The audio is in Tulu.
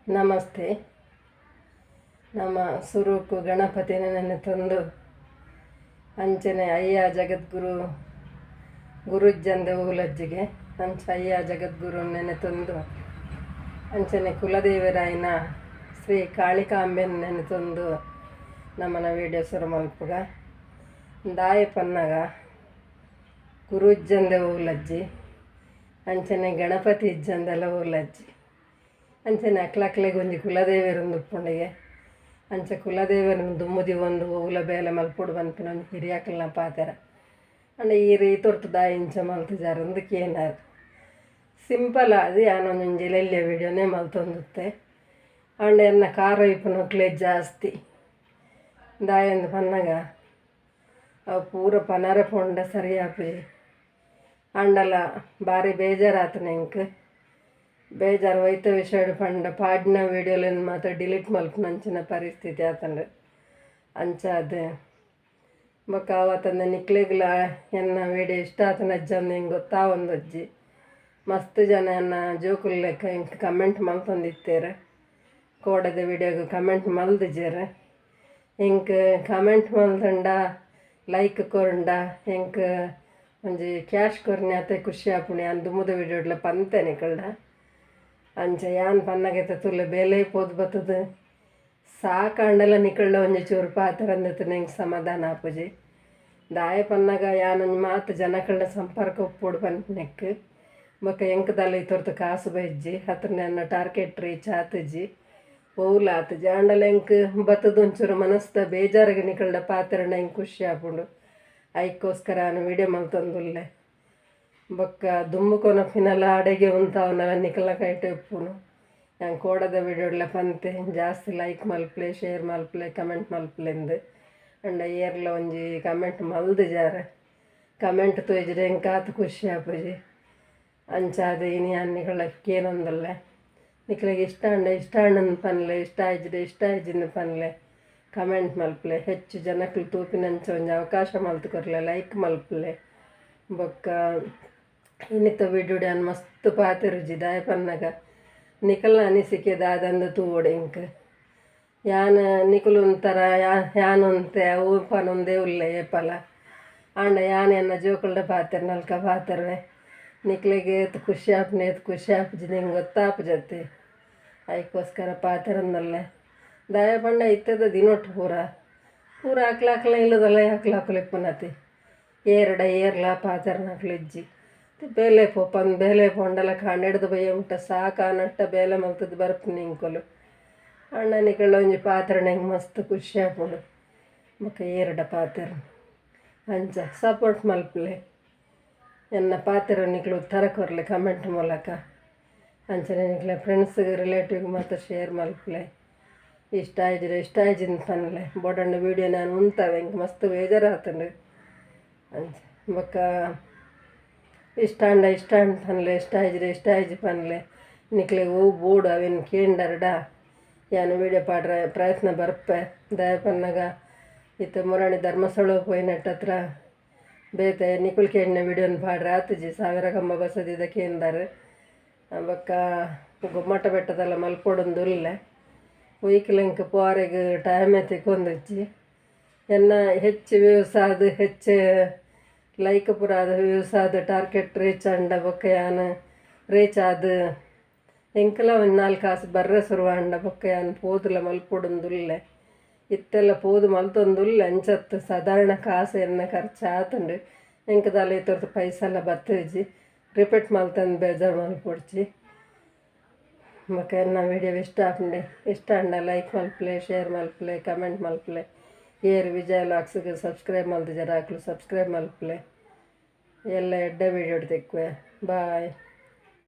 ನಮಸ್ತೆ. ನಮ್ಮ ಸುರುಕು ಗಣಪತಿನ ತಂದು ಅಂಚನೆ ಅಯ್ಯ ಜಗದ್ಗುರು ಗುರುಜ್ಜಂದ ಉಲಜ್ಜಿಗೆ ಅಂಚ ಅಯ್ಯ ಜಗದ್ಗುರು ನೆನೆ ತಂದು ಅಂಚನೆ ಕುಲದೇವರಾಯನ ಶ್ರೀ ಕಾಳಿಕಾಂಬೆನ ನೆನೆ ತಂದು ನಮ್ಮನ ವೀಡಿಯೋ ಸುರು ಮಲ್ಪುಗ ದಾಯ ಪನ್ನಗ ಗುರುಜ್ಜಂದ ಉಲಜ್ಜಿ ಅಂಚನೆ ಗಣಪತಿ ಇಜ್ಜಂದೆಲ್ಲ ಉಲಜ್ಜಿ ಅಂಚನೆ ಅಕ್ಲಕ್ಲೆಗ್ ಒಂಜಿ ಕುಲದೇವರೊಂದು ಉಪ್ಪುಂಡಿಗೆ ಅಂಚ ಕುಲದೇವರನ್ನು ದುಮ್ಮುದಿ ಒಂದು ಉಲ ಬೇಲೆ ಮಲ್ಪೊಡು ಪನ್ಪಿನ ಒಂಜಿ ಹಿರಿಯಾಕಲ್ನ ಪಾತೆರ ಅಂಡ ಈ ರೀತೊರ್ತು ದಾಯಿ ಇಂಚ ಮಲ್ತಿಜಾರ್ ಉಂದು ಕೇನಾರ್ ಸಿಂಪಲ್ ಆದ್ ಯಾನ್ ಒಂಜೊಂಜಿ ಎಲ್ಯ ವೀಡಿಯೋನೇ ಮಲ್ತೊಂದುತ್ತೆ ಅಂಡ ಎನ್ನ ಖಾರ ಇಪ್ಪುನಕ್ಲೆ ಜಾಸ್ತಿ ದಾಯೆಂದ್ ಪನ್ನಗ ಅವು ಪೂರ ಪನರ ಪೋಂಡ ಸರಿ ಆಪುಜಿ ಆಂಡಲ ಬಾರಿ ಬೇಜಾರಾತುಂಡು ಎಂಕ್ ಬೇಜಾರು ಒಯ್ತ ವಿಷಯಡ್ ಪಂಡ ಪಾಡ್ನ ವೀಡಿಯೋಲೆನ್ ಮಾತ ಡಿಲೀಟ್ ಮಲ್ಪುನಂಚಿನ ಪರಿಸ್ಥಿತಿ ಆತುಂಡು ಅಂಚಾದ್ ಬೊಕ ಅವತ್ತಂದೆ ನಿಕ್ಲೆಗ್ಲ ಎನ್ನ ವೀಡಿಯೋ ಇಷ್ಟ ಆತುಂಡ ಅಜ್ಜಂದ್ ಎಂಕ್ ಗೊತ್ತಾವೊಂದೊಜ್ಜಿ ಮಸ್ತ್ ಜನ ಎನ್ನ ಜೋಕುಲು ಲೆಕ್ಕ ಎಂಕ್ ಕಮೆಂಟ್ ಮಲ್ತೊಂದಿತ್ತೆರ್ ಕೋಡೆದ ವೀಡಿಯೋಗ್ ಕಮೆಂಟ್ ಮಲ್ದಿಜೆರ್ ಎಂಕ್ ಕಮೆಂಟ್ ಮಲ್ತುಂಡ ಲೈಕ್ ಕೊರ್ಂಡ ಎಂಕ್ ಒಂಜಿ ಕ್ಯಾಶ್ ಕೊರ್ನ್ಯಾತೆ ಖುಷಿ ಆಪುಂಡು ಯಾನ್ ದುಂಬುದ ವೀಡಿಯೋಡ್ಲ ಪಂತೆ ನಿಕಲ್ಡ ಅಂಚ ಯಾನ್ ಪನ್ನಗೈತ ತುಲೆ ಬೇಲೆ ಪೋದು ಬತ್ತುದು ಸಾಕಾಂಡಲ ನಿಕಲ್ಡ ಒಂಜಿ ಚೂರು ಪಾತೆರಂದಿತ್ತ್ಂಡ ಎಂಕ್ ಸಮಾಧಾನ ಆಪುಜಿ ದಾಯೆ ಪನ್ನಗ ಯಾನ್ ಒಂಜಿ ಮಾತ ಜನಕಲ್ಡ ಸಂಪರ್ಕ ಉಪ್ಪೊಡು ಪನ್ಪಿನೆಕ್ ಬೊಕ ಎಂಕ್ ದಾಲ ಇತೊರ್ತು ಕಾಸು ಬೈಜ್ಜಿ ಅತ್ತ್ಂಡ ಎನ್ನ ಟಾರ್ಗೆಟ್ ರೀಚ್ ಆತುಜಿ ಓವುಲ ಆತುಜಿ ಆಂಡಲ ಎಂಕ್ ಬತ್ತುದು ಒಂಚೂರು ಮನಸ್ದ ಬೇಜಾರುಗ್ ನಿಕಲ್ಡ ಪಾತೆರಂಡ ಎಂಕ್ ಖುಷಿ ಆಪುಂಡು ಐಕ್ಕೋಸ್ಕರ ಯಾನ್ ವೀಡಿಯೋ ಮಲ್ತೊಂದುಲ್ಲೆ ಬೊಕ್ಕ ದುಂಬು ಕೊನಪಿನಲ ಅಡೆಗೆ ಉಂತಾವುನಲ ನಿಕಲ್ನ ಕೈಟೆ ಉಪ್ಪುನು ಯಾನ್ ಕೋಡದ ವೀಡಿಯೋಡ್ಲ ಪಂತೆ ಜಾಸ್ತಿ ಲೈಕ್ ಮಲ್ಪುಲೆ ಶೇರ್ ಮಲ್ಪುಲೆ ಕಮೆಂಟ್ ಮಲ್ಪುಲೆಂದ್ ಅಂಡ ಏರ್ಲ ಒಂಜಿ ಕಮೆಂಟ್ ಮಲ್ದಿಜಾರ್ ಕಮೆಂಟ್ ತೋಜಿಡ ಎಂಕ್ ಆತ್ ಖುಷಿ ಆಪುಜಿ ಅಂಚಾದ್ ಇನಿ ಯಾನ್ ನಿಕಲ್ಡ ಕೇನೊಂದುಲ್ಲೆ ನಿಕ್ಲೆಗ್ ಇಷ್ಟ ಆಂಡ ಇಷ್ಟ ಆಂಡಂದ್ ಪನ್ಲೆ ಇಷ್ಟ ಆಯಿಜಿಡ ಇಷ್ಟ ಆಯಿಜಿಂದ್ ಪನ್ಲೆ ಕಮೆಂಟ್ ಮಲ್ಪುಲೆ ಹೆಚ್ಚು ಜನಕುಲು ತೂಪಿನಂಚ ಒಂಜಿ ಅವಕಾಶ ಮಲ್ತ್ ಕೊರ್ಲೆ ಲೈಕ್ ಮಲ್ಪುಲೆ ಬೊಕ್ಕ ಇನ್ನಿತ ವೀಡಿಯೋಡ್ ಯಾನ್ ಮಸ್ತ್ ಪಾತೆರುಜಿ ದಾಯೆ ಪನ್ನಗ ನಿಕಲ್ನ ಅನಿಸಿಕೆ ದಾದಂದ್ ತೂವೊಡು ಎಂಕ್ ಯಾನ್ ನಿಕುಲು ಒಂಥರ ಯಾನ್ ಒಂತೆ ಅವು ಪನೊಂದೇ ಉಲ್ಲೆ ಏಪಲ ಆಂಡ ಯಾನ್ ಎನ್ನ ಜೋಕುಲ್ಡ ಪಾತೆರ್ನಲ್ಕ ಪಾತೆರುವೆ ನಿಕ್ಲೆಗ್ ಏತ್ ಖುಷಿ ಆಪುಂಡು ಏತ್ ಖುಷಿ ಆಪುಜಿ ನಿಂಗೆ ಗೊತ್ತಾಪುಜತ್ತೆ ಐಕ್ಕೋಸ್ಕರ ಪಾತೆರೊಂದುಲ್ಲೆ ದಾಯೆ ಪಂಡ ಇತ್ತೆದ ದಿನೊಟು ಪೂರ ಪೂರ ಅಕ್ಲ ಇಲ್ಲದಲ್ಲ ಅಕ್ಲ ಇಪ್ಪುನತೆ ಏರ್ಡ ಏರ್ಲ ಪಾತೆರ್ನಕ್ಲು ಇಜ್ಜಿ ಬೇಲೆ ಪೋಪಂದ್ ಬೇಲೆ ಪೋಂಡಲ ಕಾಂಡೆಡ್ದ್ ಬಯ್ಯ ಮುಟ್ಟ ಸಾಕಾನಟ್ಟ ಬೇಲೆ ಮಲ್ತುದು ಬರ್ಪುನಿ ಎಂಕುಲು ಆಂಡ ನಿಕಲ್ಡ ಒಂಜಿ ಪಾತೆರ್ಂಡ ಎಂಕ್ ಮಸ್ತ್ ಖುಷಿ ಆಪುಂಡು ಬೊಕ ಏರ್ಡ ಪಾತೆರ್ ಅಂಚ ಸಪೋರ್ಟ್ ಮಲ್ಪುಲೆ ಎನ್ನ ಪಾತೆರ ನಿಕ್ಲು ಉತ್ತರ ಕೊರ್ಲೆ ಕಮೆಂಟ್ ಮೂಲಕ ಅಂಚನೆ ನಿಕ್ಲೆ ಫ್ರೆಂಡ್ಸ್ ರಿಲೇಟಿವ್ ಮಾತ ಶೇರ್ ಮಲ್ಪುಲೆ ಇಷ್ಟ ಆಯಿಜಿಡ ಇಷ್ಟ ಆಯಿಜಿಂದ್ ಪನ್ಲೆ ಬೋಡಂಡ ವೀಡಿಯೋ ಯಾನ್ ಉಂತಾವೆ ಎಂಕ್ ಮಸ್ತ್ ಬೇಜಾರಾತುಂಡು ಅಂಚ ಬೊಕ ಇಷ್ಟ ಆಂಡ ಇಷ್ಟ ಆಂಡ್ ಪನ್ಲೆ ಇಷ್ಟ ಆಯಿಜಿಡ ಇಷ್ಟ ಆಯಿಜಿ ಪನ್ಲೆ ನಿಕ್ಲೆಗ್ ಒವು ಬೋಡು ಅವೆನ್ ಕೇಂಡರ್ಡ ಯಾನ್ ವೀಡಿಯೋ ಪಾಡ್ರೆ ಪ್ರಯತ್ನ ಬರ್ಪೆ ದಾಯೆ ಪನ್ನಗ ಇತ್ತೆ ಮುರಾನಿ ಧರ್ಮಸ್ಥಳ ಪೋಯಿನೆಟ್ ಹತ್ರ ಬೇತೆ ನಿಕುಲು ಕೇಂಡಿನ ವೀಡಿಯೋನ್ ಪಾಡ್ರೆ ಆತುಜಿ ಸಾವಿರ ಕಂಬ ಬಸದಿದ ಕೇಂದಾರ್ ಬೊಕ್ಕ ಗೊಮ್ಮಟ ಬೆಟ್ಟದಲ್ಲ ಮಲ್ಪೊಡೊಂದು ಉಲ್ಲೆ ಒಯ್ಕ್ಲ ಎಂಕ್ ಪೋರೆಗ್ ಟೈಮೇ ತಿಕ್ಕೊಂದಿಜ್ಜಿ ಎನ್ನ ಹೆಚ್ಚು ವ್ಯೂಸ್ ಆದ್ ಹೆಚ್ಚು ಲೈಕ್ ಪೂರ ಆದ್ ವ್ಯೂಸ್ ಆದ್ ಟಾರ್ಗೆಟ್ ರೀಚ್ ಆಂಡ ಬೊಕ್ಕ ಯಾನ್ ರೀಚ್ ಆದ್ ಎಂಕ್ಲ ಒಂಜಿ ನಾಲ್ ಕಾಸು ಬರ್ರೆ ಸುರು ಆಂಡ ಬೊಕ್ಕ ಯಾನ್ ಪೋದುಲ ಮಲ್ಪೊಡೊಂದುಲ್ಲೆ ಇತ್ತೆಲ್ಲ ಪೋದು ಮಲ್ತೊಂದುಲ್ಲೆ ಅಂಚತ್ ಸಾಧಾರಣ ಕಾಸು ಎನ್ನ ಖರ್ಚು ಆತುಂಡು ಎಂಕ್ ದಾಲ ಇತೊರ್ತು ಪೈಸೆಲ ಬತ್ತುಜಿ ರಿಪೀಟ್ ಮಲ್ತೊಂದು ಬೇಜಾರು ಮಲ್ಪೊಡ್ಚಿ ಬೊಕ ಎನ್ನ ವೀಡಿಯೋ ಇಷ್ಟ ಆಪುಂಡೆ ಇಷ್ಟ ಆಂಡ ಲೈಕ್ ಮಲ್ಪುಲೆ ಶೇರ್ ಮಲ್ಪುಲೆ ಕಮೆಂಟ್ ಮಲ್ಪುಲೆ ಏರ್ ವಿಜಯ ವ್ಲಾಗ್ಸ್ಗ್ ಸಬ್ಸ್ಕ್ರೈಬ್ ಮಲ್ದಿಜರ ಅಕ್ಲು ಸಬ್ಸ್ಕ್ರೈಬ್ ಮಲ್ಪುಲೆ ಎಲ್ಲ ಎಡ್ಡೆ ವೀಡಿಯೋ ತಿಕ್ಕುವೆ ಬಾಯ್.